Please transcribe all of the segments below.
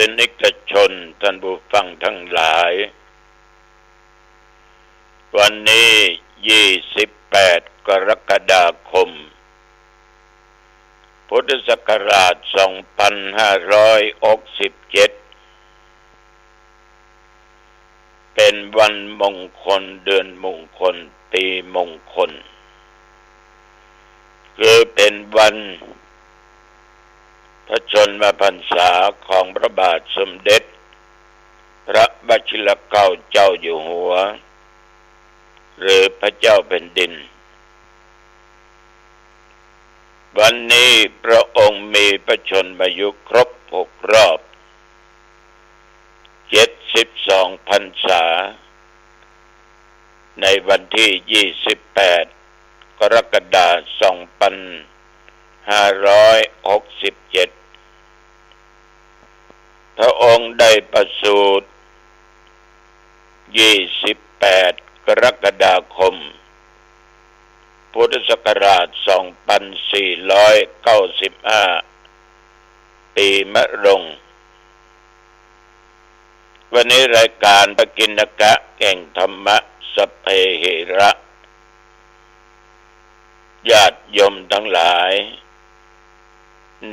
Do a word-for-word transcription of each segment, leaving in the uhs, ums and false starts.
เป็นนิกชน ท่านผู้ฟังทั้งหลาย วันนี้ ยี่สิบแปด กรกฎาคม พุทธศักราช สองพันห้าร้อยหกสิบเจ็ด เป็นวันมงคล เดือนมงคล ปีมงคล คือเป็นวันพระชนมพรรษาของพระบาทสมเด็จพระวชิรเกล้าเจ้าอยู่หัว หรือพระเจ้าแผ่นดิน วันนี้พระองค์มีพระชนมายุครบหกรอบ เจ็ดสิบสองพรรษา ในวันที่ ยี่สิบแปด กรกฎาคม สองพันห้าร้อยหกสิบเจ็ด พระองค์ได้ประสูติ ยี่สิบแปด กรกฎาคม พุทธศักราช สองพันสี่ร้อยเก้าสิบห้า ปีมะโรง วันนี้รายการพระกิณกะแห่งธรรมะ สัพเพเหระ ญาติโยมทั้งหลาย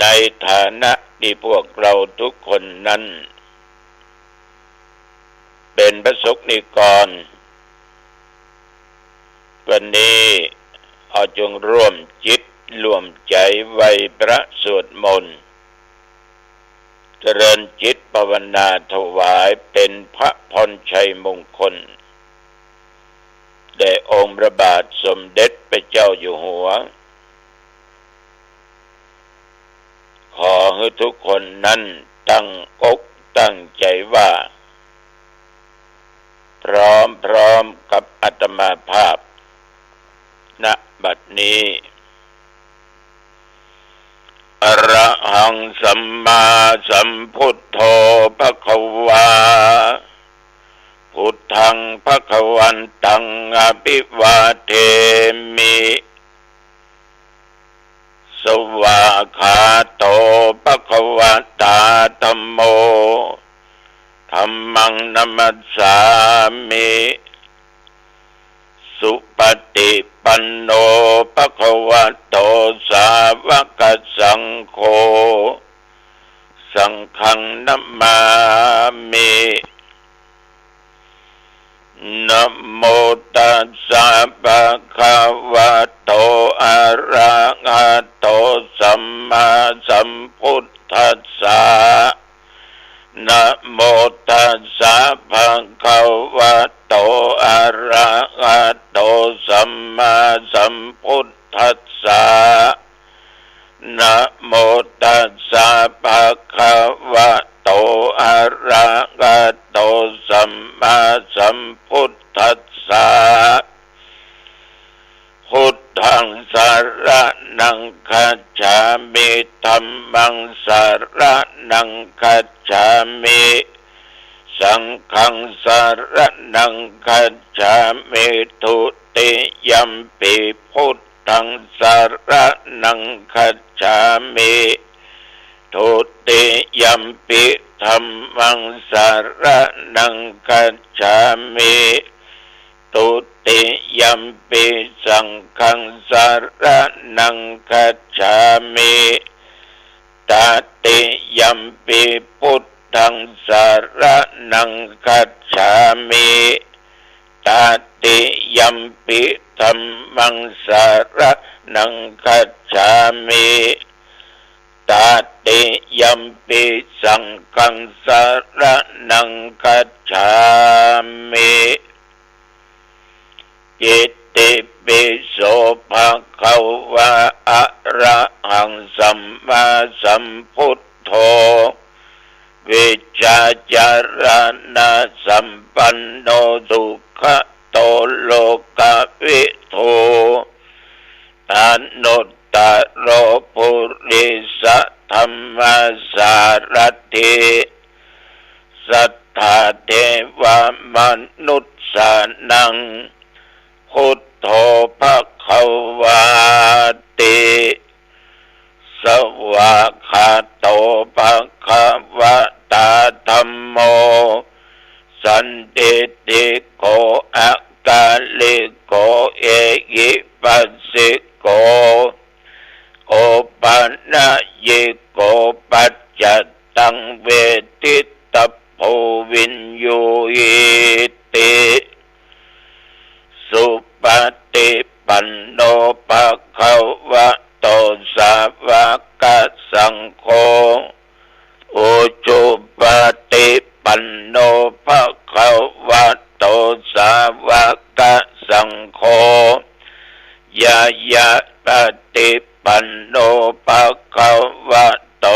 ในฐานะที่พวกเราทุกคนนั้น เป็นพระสงฆ์นิกร วันนี้ขอจงร่วมจิตร่วมใจไหว้พระสวดมนต์ เจริญจิตภาวนาถวายเป็นพระพรชัยมงคล แด่องค์พระบาทสมเด็จพระเจ้าอยู่หัว ขอหื้อทุกคนนั้นตั้งอกตั้งใจว่า พร้อมๆ กับอาตมาภาพ ณ บัดนี้ อะระหังสัมมาสัมพุทโธภะคะวา พุทธังภะคะวันตังอะภิวาเทมิ สวากขาโตภะคะวะตาธัมโม ธัมมังนะมัสสามิ สุปะฏิปันโนภะคะวะโตสาวะกะสังโฆ สังฆังนะมามิ นะโมตัสสะภะคะวะโต อะระหะโต สัมมาสัมพุทธัสสะ นะโมตัสสะภะคะวะโต อะระหะโต สัมมาสัมพุทธัสสะ นะโมตัสสะภะคะวะโต อะระหะโต สัมมาสัมพุทธัสสะ พุทธังสะระณังคัจฉามิ ธัมมังสะระณังคัจฉามิ สังฆังสะระณังคัจฉามิ ทุติยัมปิพุทธังสะระณังคัจฉามิ ทุติยัมปิธัมมังสะระณังคัจฉามิ ทุติยัมปิสังฆังสะระณังคัจฉามิ ตติยัมปิพุทธังสะระณังคัจฉามิ ตติยัมปิธัมมังสะระณังคัจฉามิ ตติยัมปิสังฆังสะระณังคัจฉามิ อิติปิโสภะคะวะ อะระหังสัมมาสัมพุทโธ วิชชาจารณะสัมปันโน สุขะโตโลกะวิทู อนุตตะโรปุริสะธัมมะสารัตถิ สัทธาเทวะมนุสสานัง พุทโธภะคะวาติ สวากขาโตภะคะวะตา ติโก อากาลิโก เอหิปัสสิโก โอปะนะยิโก ปัจจัตตังเวทิตะโพ วิญญูหิติ สุปะฏิปันโน ภะคะวะโต สาวะกะสังโฆ อุจุปะฏิปันโน ภะคะวะโต สาวะกะสังโฆ ญาญาปะฏิปันโน ภะคะวะโต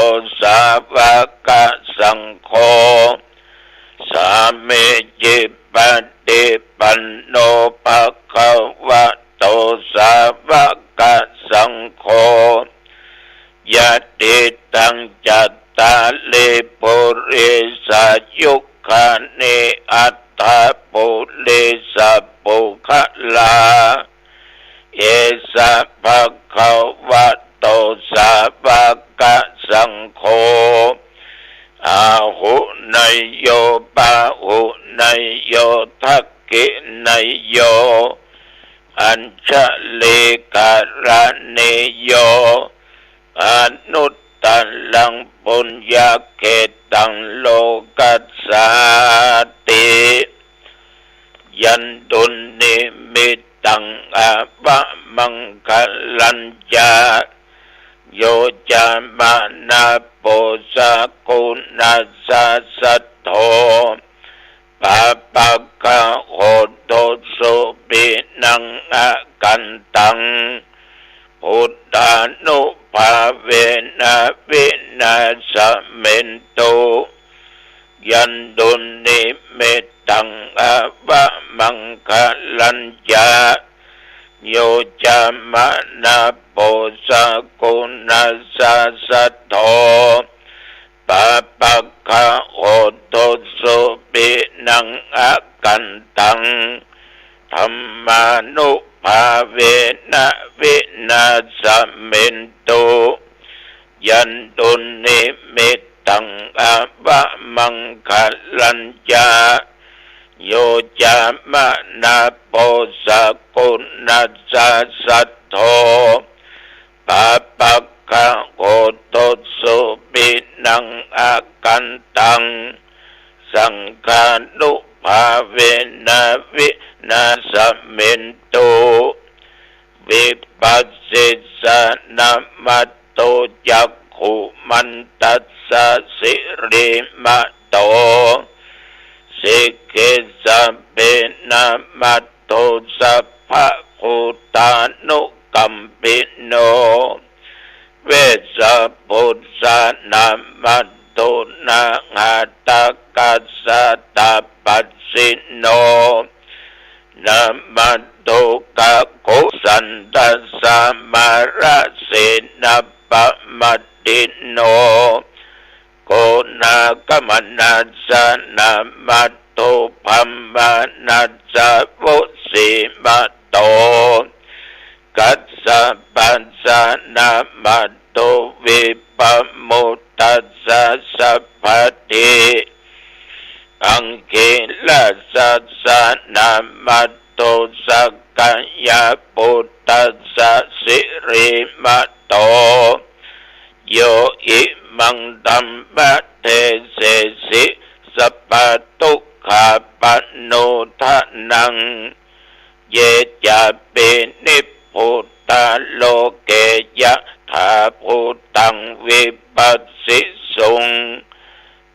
สาวะกะสังโฆ สามีจิปะฏิปันโน ภะคะวะโต สาวะกะสังโฆ ยะติตัง จัตตาริ ปุริสายุคานิ อัฏฐะ ปุริสะปุคคลา เอสะ ภะคะวะโต สาวะกะสังโฆ อาหุเนยโย ปาหุเนยโย ทักขิเนยโย อัญชลีกะรณีโย อนุตตรัง ปุญญะเขตัง โลกัสสาติ ยันตุนนิมิตตัง อาวะมังคะลัญจะ โยจามะนะโป สะกุณัสสะสัทโธ ปาปะกะโห ทุสสุปินัง อกันตัง พุทธานุภาเวนะ วินาสเมนตุ ยันตุนนิมิตตัง อาวะมังคะลัญจะ โยจามะนะโป สะกุณัสสะสัทโธ ปาปะกะโห ทุสสุปินัง อกันตัง ธัมมานุภาเวนะ วินาสเมนตุ ยันตุนนิมิตตัง อาวะมังคะลัญจะ โยจามะนะโป สะกุณัสสะสัทโธ ปาปะกะโห ทุสสุปินัง อกันตัง สังฆานุภาเวนะ วินาสเมนตุ วิปัสสิสะนะมัตโต จักขุมันตัสสะ สิริมะโต สิกขิสะเปนะมัตโต สัพพะภูตานุกัมปิโน เวสสะปุสสะนะมัตโต นาหะตะกัสสะ ตะปัสสิโน นะมัตโต กะกุสันทัสสะ มะระเสนะปะมัตถิโน โกนาคมนัสสะ นะมัตโต พัมมานัสสะ วุสสีมะโต กัสสะปัสสะ นะมัตโต วิปะมุตตัสสะ สัพพะที อังคีรัสสะ นะมัตโต สักกายะปุตตัสสะ สิริมะโต โยอิมังธัมมะเดเสสิ สัพพะทุกขาปะโนทะนัง เยจาปิ นิพพุตตา โลเก ยะถาภูตัง วิปัสสิสุง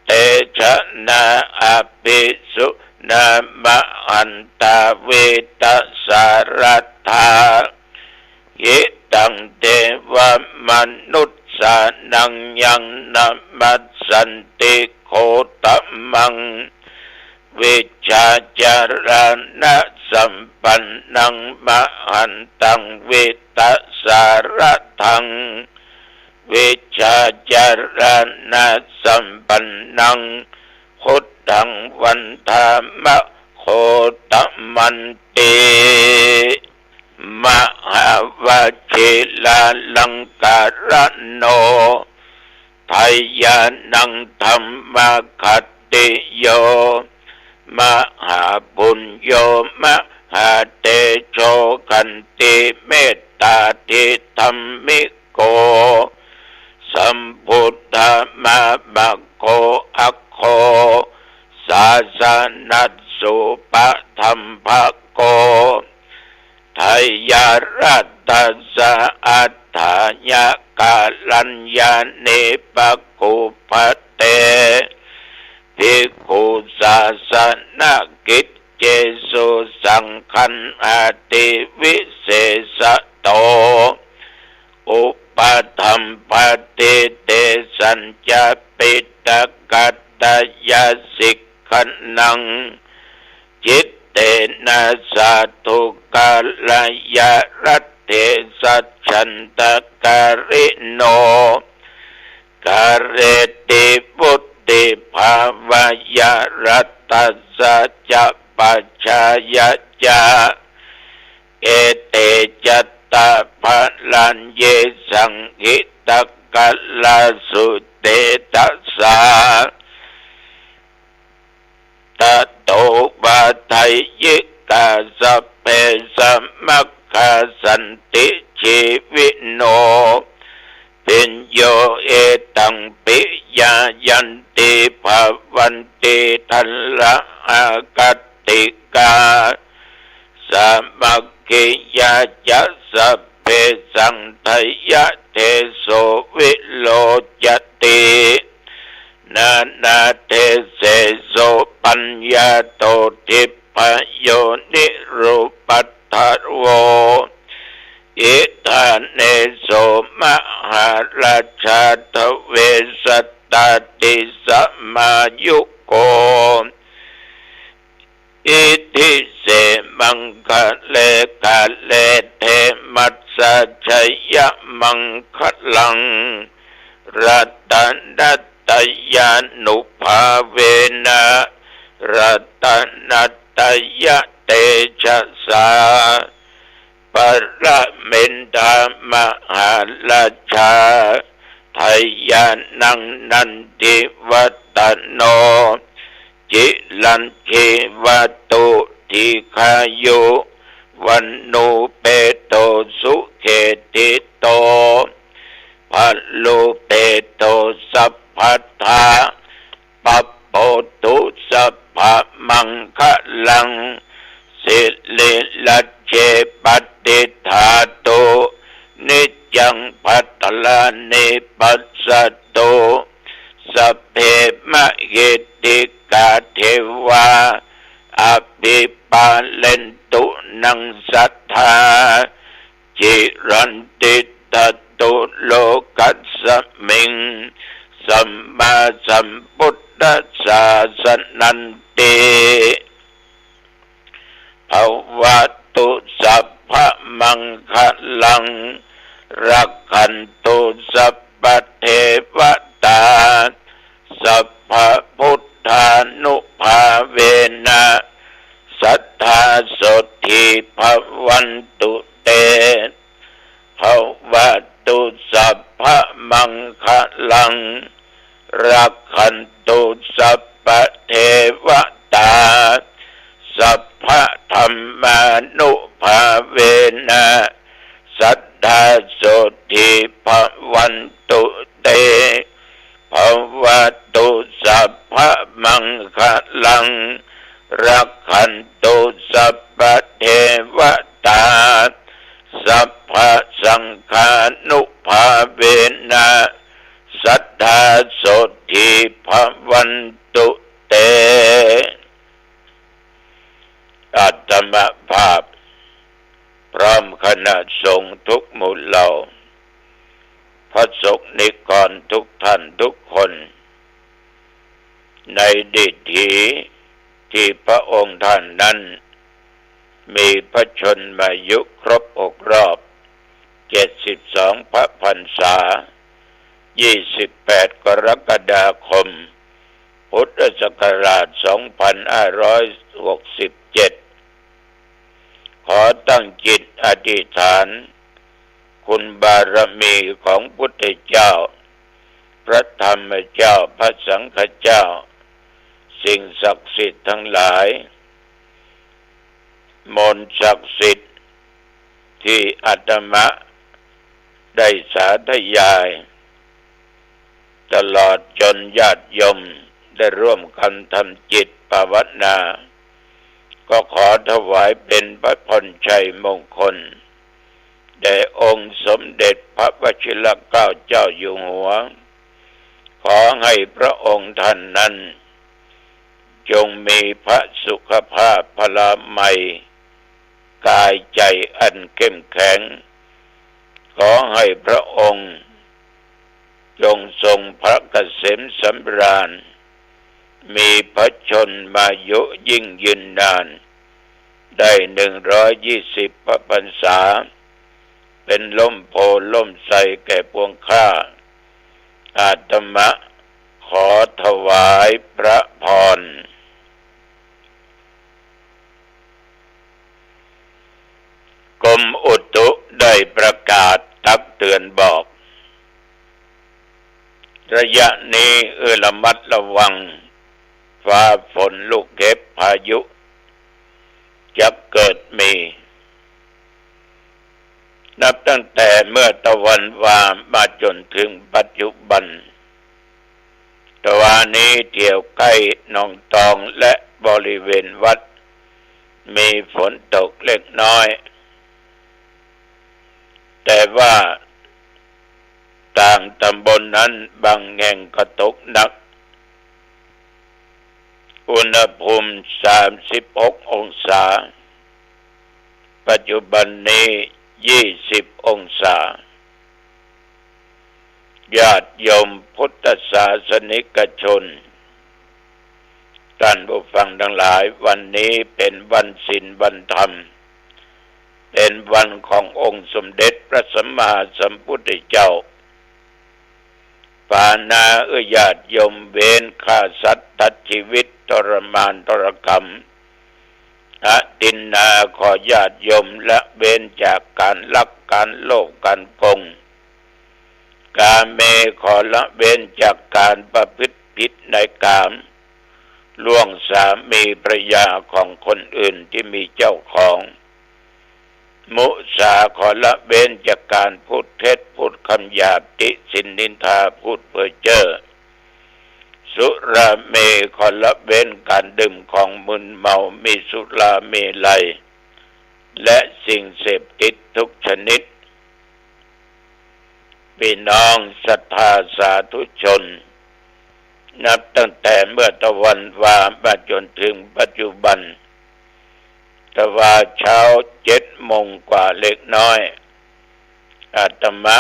เตชะนะ อะภิสุ นะมะหันตา วีตะสารัตถา หิตัง เทวะมนุสสานัง ยังนะมัสสันติ โคตมัง วิชชาจารณะสัมปันนัง มะหันตัง วีตะสารัตถัง วิชชาจารณะสัมปันนัง พุทธัง วันทามะ โคตมันติ มหาวชิราลังการะโน ไทยานัง ธัมมะขัตติโย มหาปุญโญ มหาเตโช ขันติเมตตาธิธัมมิโก สัมพุทธมามะโก อัคโค สาสนัสสุปะทัมภะโก ไทยรัตตัสสะ อัฏฐายะ กาลัญญา เนปะกุปปะเต ภิกขุสาสนกิจเจสุ สังฆัง อติวิเสสะโต อุปะทัมปะติ เตสัญจะ ปิตกัตตะยะ สิกขะนัง จิตเตนะ สาธุกาละยะ รัตเถ สัจฉันตะการิโน กาเรติ วุติภาวะยะ รัตตัสสะ จะปัจฉายะ จะ เอเต จัตตา พะลัญเย สังขิตะกะลา สุเตชะสา ตะโต วาทะยิกา สัพเพ สะมัคคา สันติ ชีวิโน ภิญโญ เอตัง ปิยายันติ ภะวันติ ทัลละอาคัตติกา สามัคคียา จะ สัพเพ สังไทยะ เทโส วิโลจติ นานาเทเสโส ปัญญาโต ทิพพโยนิรูปัฏฐโว อิฏฐาเนโส มหาราชา ทเวสัตตาติสมายุโก อิทธิเส มังคะเล กาเล เท มัสสะ ชยะมังคะลัง รัตนัตตยานุภาเวนะ รัตนัตตยะเตชะสา ปรมินทามหาราชา ไทยานัง นันทิวัฒโน จิรัญชีวะตุ ทีฆายุ วัณณูเปโต สุเขทิโต พะลูเปโต สัพพะทา ปัปโปตุ สัพพะมังคะลัง สิริรัจเจ ปะติฏฐาตุ นิจจัง ภัทรานิปัสสะตุ สัพเพ มะหิทธิกา เทวา อภิปาเลนตุ นัง สัทธา จิรัญติฏฐตุ โลกัสมิง สัมมาสัมพุทธัสสะ สะนันติ ภะวะตุ สัพพะมังคะลัง รักขันตุ สัพพะเทวะตา สัพพะพุทธานุภาเวนะ สัตถาโสตถี ภะวันตุเต ภะวะตุ สัพพะมังคะลัง รักขันตุ สัพพะเทวะตา สัพพะธัมมานุภาเวนะ สัตถาโสตถี ภะวันตุเต ภะวะตุ สัพพะมังคะลัง รักขันตุ สัพพะเทวะตา สัพพะสังฆานุภาเวนะ สัตถาโสตถี ภะวันตุเต อาตมาภาพ พร้อมคณะสงฆ์ทุกหมู่เหล่า พระสงฆ์นิกรทุกท่านทุกคน ในดิถีที่พระองค์ท่านนั้น มีพระชนมายุครบหกรอบ เจ็ดสิบสองพระพรรษา ยี่สิบแปดกรกฎาคม พุทธศักราชสองพันห้าร้อยหกสิบเจ็ด ขอตั้งจิตอธิษฐาน คุณบารมีของพุทธเจ้า พระธรรมเจ้า พระสังฆเจ้า สิ่งศักดิ์สิทธิ์ทั้งหลาย มนต์ศักดิ์สิทธิ์ที่อาตมาได้สาธยาย ตลอดจนญาติโยมได้ร่วมกันทำจิตภาวนา ก็ขอถวายเป็นพระพรชัยมงคล แด่องค์สมเด็จพระวชิรเกล้าเจ้าอยู่หัว ขอให้พระองค์ท่านนั้น จงมีพระสุขภาพพลามัย กายใจอันเข้มแข็ง ขอให้พระองค์ จงทรงพระเกษมสำราญ มีพระชนมายุยิ่งยืนนาน ได้หนึ่งร้อยยี่สิบพรรษา เป็นร่มโพธิ์ร่มไทรแก่ปวงข้า อาตมาขอถวายพระพร กรมอุตุได้ประกาศตักเตือนบอก ระยะนี้ให้ระมัดระวัง ฟ้าฝนลูกเห็บพายุ จะเกิดมี นับตั้งแต่เมื่อตะวันวามาจนถึงปัจจุบัน ตะวันนี้แถวใก้หนองตองและบริเวณวัด มีฝนตกเล็กน้อย แต่ว่าต่างตำบลนั้นบางแห่งก็ตกหนัก อุณหภูมิสามสิบหกองศา ปัจจุบันนี้ยี่สิบองศา ญาติโยมพุทธศาสนิกชน ท่านผู้ฟังทั้งหลาย วันนี้เป็นวันศีลวันธรรม เป็นวันขององค์สมเด็จพระสัมมาสัมพุทธเจ้า ปานา เอื้อญาติโยมเว้นฆ่าสัตว์ตัดชีวิตทรมานทรกรรม อทินนา ขอญาติโยมละเว้นจากการลัก การโลภ การโกง กาเม ขอละเว้นจากการประพฤติผิดในกาม ล่วงสามีภรรยาของคนอื่นที่มีเจ้าของ มุสา ขอละเว้นจากการพูดเท็จ พูดคำหยาบ ติฉินนินทา พูดเพ้อเจ้อ สุราเม ขอละเว้นการดื่มของมึนเมา มีสุราเมรัย และสิ่งเสพติดทุกชนิด พี่น้องศรัทธาสาธุชน นับตั้งแต่เมื่อตะวันวามาจนถึงปัจจุบัน ตะวาเช้าเจ็ดโมงกว่าเล็กน้อย อาตมา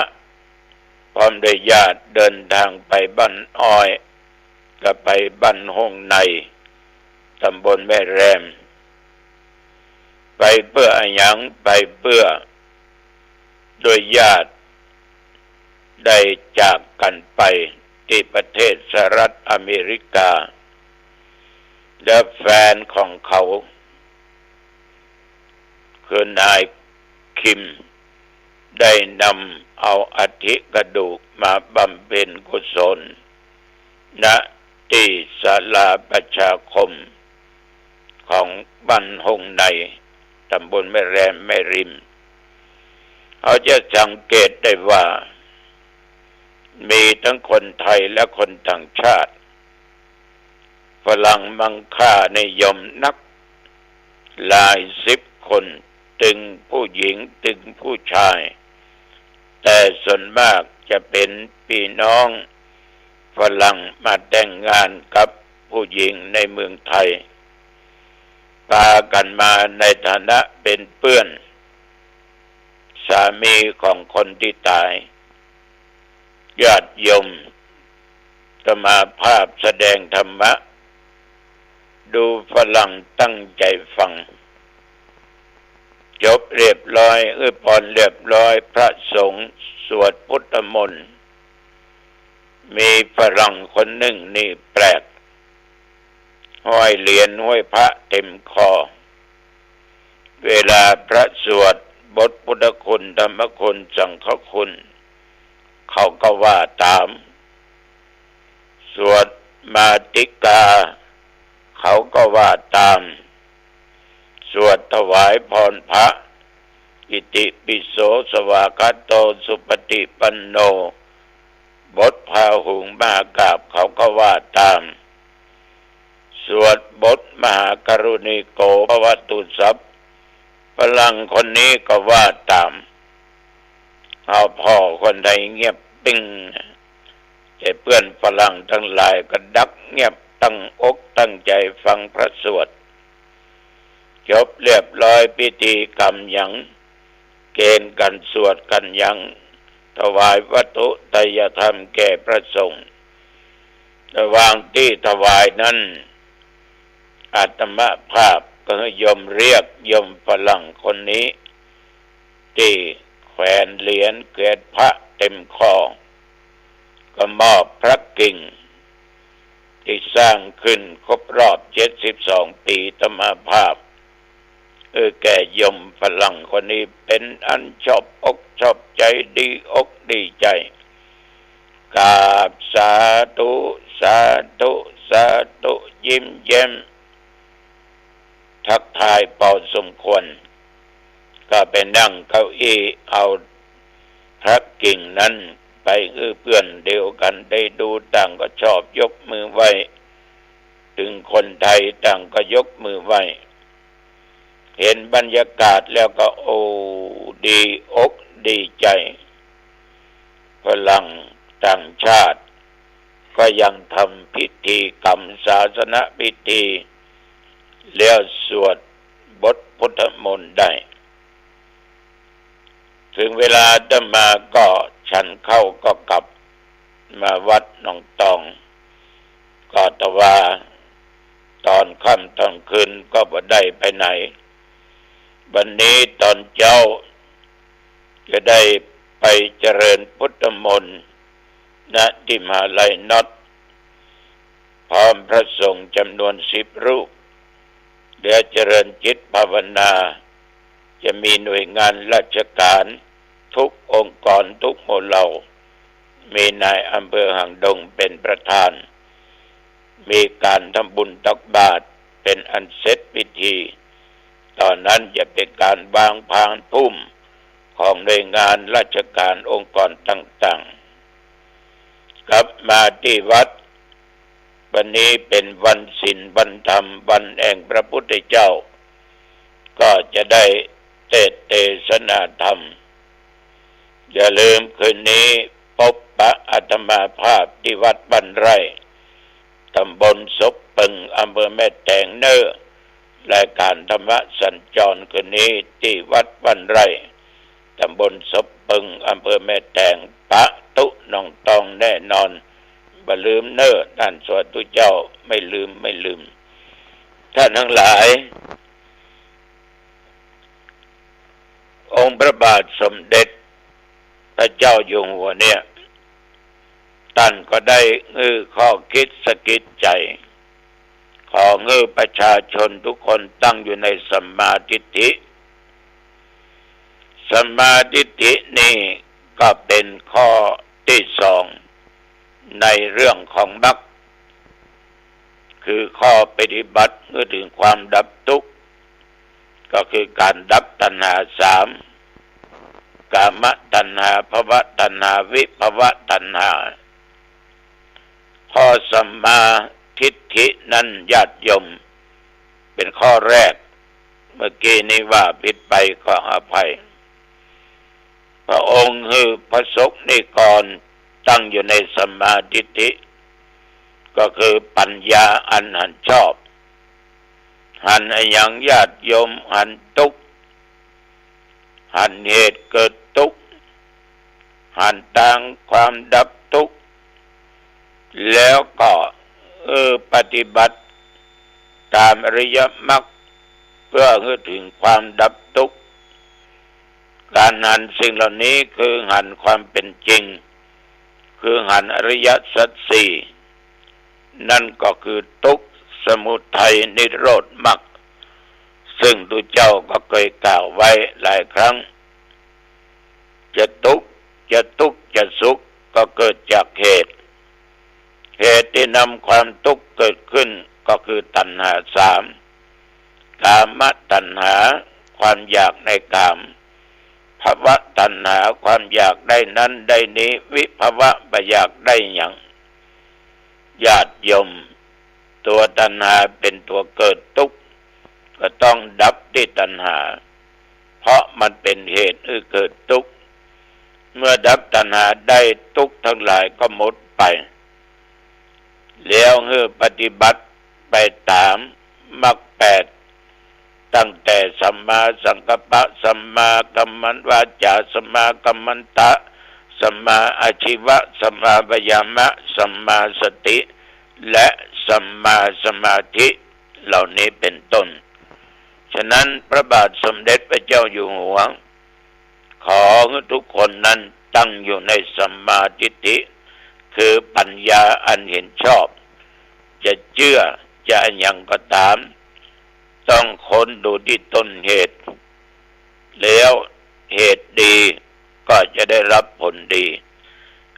พร้อมด้วยญาติเดินทางไปบ้านอ้อย ก็ไปบ้านห้องใน ตำบลแม่แรม ไปเปื้ออะหยัง ไปเปื้อ ด้วยญาติได้จากกั๋นไปตี้ประเทศสหรัฐอเมริกา และแฟนของเขา คือนายคิม ได้นำเอาอัฐิกระดูกมาบำเพ็ญกุศล ณ ตี้ศาลาประชาคม ของบ้านห้องใน ตำบลแม่แรมแม่ริม เฮาจะสังเกตได้ว่า มีทั้งคนไทยและคนต่างชาติ ฝรั่งมังค่านิยมนัก หลายสิบคน ตึงผู้หญิง ตึงผู้ชาย แต่ส่วนมากจะเป็นพี่น้องฝรั่งมาแต่งงานกับผู้หญิงในเมืองไทย ปากั๋นมาในฐานะเป็นเปื้อน สามีของคนตี้ต๋าย ญาติโยม อาตมาภาพแสดงธรรมะ ดูฝรั่งตั้งใจ๋ฟัง จบเรียบร้อย อวยพรเรียบร้อย พระสงฆ์สวดพุทธมนต์ มีฝรั่งคนนึ่งนี่แปลก ห้อยเหรียญห้อยพระเต็มคอ เวลาพระสวดบทพุทธคุณ ธรรมคุณ สังฆคุณ เขาก็ว่าต๋าม สวดมาติกา เขาก็ว่าตาม สวดถวายพรพระ อิติปิโสสวากขาโต สุปฏิปันโน บทพาหุงมหากาพย์เขาก็ว่าตาม สวดบทมหากรุณิโก ภวตุสัพพลัง คนนี้ก็ว่าตาม เอาผ่อคนไทยเงียบปิ้ง แต่เปื้อนฝรั่งตังหลายก็ดักเงียบ ตั้งอกตั้งใจ๋ฟังพระสวด จบเรียบร้อยพิธีกรรมหยัง เกณฑ์กั๋นสวดกั๋นหยัง ถวายวัตถุไตรยธรรมแก่พระสงฆ์ ระหว่างตี้ถวายนั้น อาตมาภาพก็โยมเรียกโยมฝรั่งคนนี้ ตี้แขวนเหรียญแขวนพระเต็มข้อ ก็มอบพระกิ่ง ตี้สร้างขึ้นครบรอบเจ็ดสิบสองปี๋ อาตมาภาพ เออ แก่โยมฝรั่งคนนี้ เป๋นอันชอบอกชอบใจ๋ ดีอกดีใจ๋ กราบสาธุ สาธุ สาธุ ยิ้มแย้ม ทักทายพอสมควร ก็ไปนั่งเก้าอี้ เอาพระกิ่งนั้นไปหื้อเปื้อนเดียวกั๋นได้ดู ต่างก็ชอบยกมือไหว้ ตึงคนไทยต่างก็ยกมือไหว้ เห็นบรรยากาศแล้วก็ โอ้ ดีอกดีใจ๋ ฝรั่งต่างชาติ ก็ยังทำพิธีกรรมศาสนพิธี แล้วสวดบทพุทธมนต์ได้ ถึงเวลาอาตมาก็ฉันข้าวก็กลับมาวัดหนองตอง ก็แต่ว่าตอนค่ำตอนคืนก็บ่ได้ไปไหน วันนี้ตอนเจ๊า จะได้ไปเจริญพุทธมนต์ ณ ตี้มหาลัยน็อต พร้อมพระสงฆ์จ๋ำนวนสิบรูป และเจริญจิตภาวนา จะมีหน่วยงานราชก๋านทุกองค์กรทุกหมู่เหล่า มีนายอำเภอหางดงเป๋นประธาน มีก๋านทำบุญตักบาตรเป๋นอันเสร็จพิธี ตอนนั้นจะเป๋นก๋านวางพานพุ่มของหน่วยงานราชก๋านองค์กรต่างๆ กลับมาตี้วัด วันนี้เป๋นวันศีลวันธรรม วันแห่งพระพุทธเจ้า ก็จะได้เทศน์เตสนาธรรม อย่าลืมคืนนี้พบปะอาตมาภาพตี้วัดบ้านไร่ ตำบลศพปึง อำเภอแม่แตงเน่อ รายก๋านธรรมะสัญจรคืนนี้ตี้วัดบ้านไร่ ตำบลศพปึง อำเภอแม่แตง ปะตุ๊หนองตองแน่นอน บ่ลืมเน่อ ต้านสาธุเจ้า ไม่ลืม ไม่ลืม ท่านตังหลาย องค์พระบาทสมเด็จพระเจ้าอยู่หัวเนี่ย ต้านก็ได้หื้อข้อคิดสะกิดใจ๋ ขอหื้อประชาชนทุกคนตั้งอยู่ในสัมมาทิฏฐิ สัมมาทิฏฐินี่ก็เป๋นข้อตี้สอง ในเรื่องของมรรค คือข้อปฏิบัติหื้อเถิงความดับตุ๊กข์ ก็คือก๋านดับตัณหาสาม กามตัณหา ภวตัณหา วิภวตัณหา ข้อสัมมาทิฏฐินั้นญาติโยม เป๋นข้อแรก เมื่อกี้นี้ว่าผิดไปขออภัย พระองค์หื้อพระสงฆ์นิกรตั้งอยู่ในสัมมาทิฏฐิ ก็คือปัญญาอันหันชอบ หันอะหยังญาติโยม หันตุ๊กข์ หันเหตุเกิดตุ๊กข์ หันตางความดับตุ๊กข์ แล้วก็ เออ ปฏิบัติตามอริยมรรค เพื่อหื้อเถิงความดับตุ๊กข์ ก๋านหันสิ่งเหล่านี้คือหันความเป๋นจริง คือหันอริยสัจสี่ นั่นก็คือตุ๊กข์ สมุทัย นิโรธ มรรค ซึ่งตุ๊เจ้าก็เคยกล่าวไว้หลายครั้ง จะตุ๊กข์ จะตุ๊กข์ จะสุข ก็เกิดจากเหตุ เหตุตี้นำความตุ๊กข์เกิดขึ้น ก็คือตัณหาสาม กามตัณหา ความอยากในกาม ภวตัณหา ความอยากได้นั้นได้นี้ วิภวะ บ่อยากได้หยัง ญาติโยม ตัวตัณหาเป๋นตัวเกิดตุ๊กข์ ก็ต้องดับตี้ตัณหา เพราะมันเป๋นเหตุหื้อเกิดตุ๊กข์ เมื่อดับตัณหาได้ ตุ๊กข์ตังหลายก็หมดไป แล้วหื้อปฏิบัติไปต๋ามมรรคแปด ตั้งแต่สัมมาสังกัปปะ สัมมากัมมัน วาจา สัมมากัมมันตะ สัมมาอาชีวะ สัมมาวายามะ สัมมาสติ และสัมมาสมาธิ เหล่านี้เป๋นต้น ฉะนั้นพระบาทสมเด็จพระเจ้าอยู่หัว ขอหื้อทุกคนนั้นตั้งอยู่ในสัมมาทิฏฐิ คือปัญญาอันเห็นชอบ จะเจื้อ จะอะหยังก็ต๋าม ต้องค้นดูตี้ต้นเหตุ แล้วเหตุดีก็จะได้รับผลดี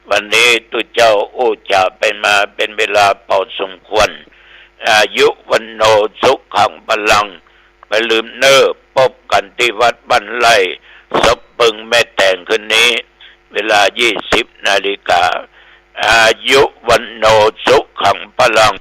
วันนี้ตุ๊เจ้าอู้จ๋าไปมาเป๋นเวลาพอสมควร อายุ วัณโณ สุขัง พลัง บ่าลืมเน่อ ปบกั๋นตี้วัดบ้านไร่ ศพปึงแม่แตงคืนนี้ เวลายี่สิบนาฬิกา อายุ วัณโณ สุขัง พลัง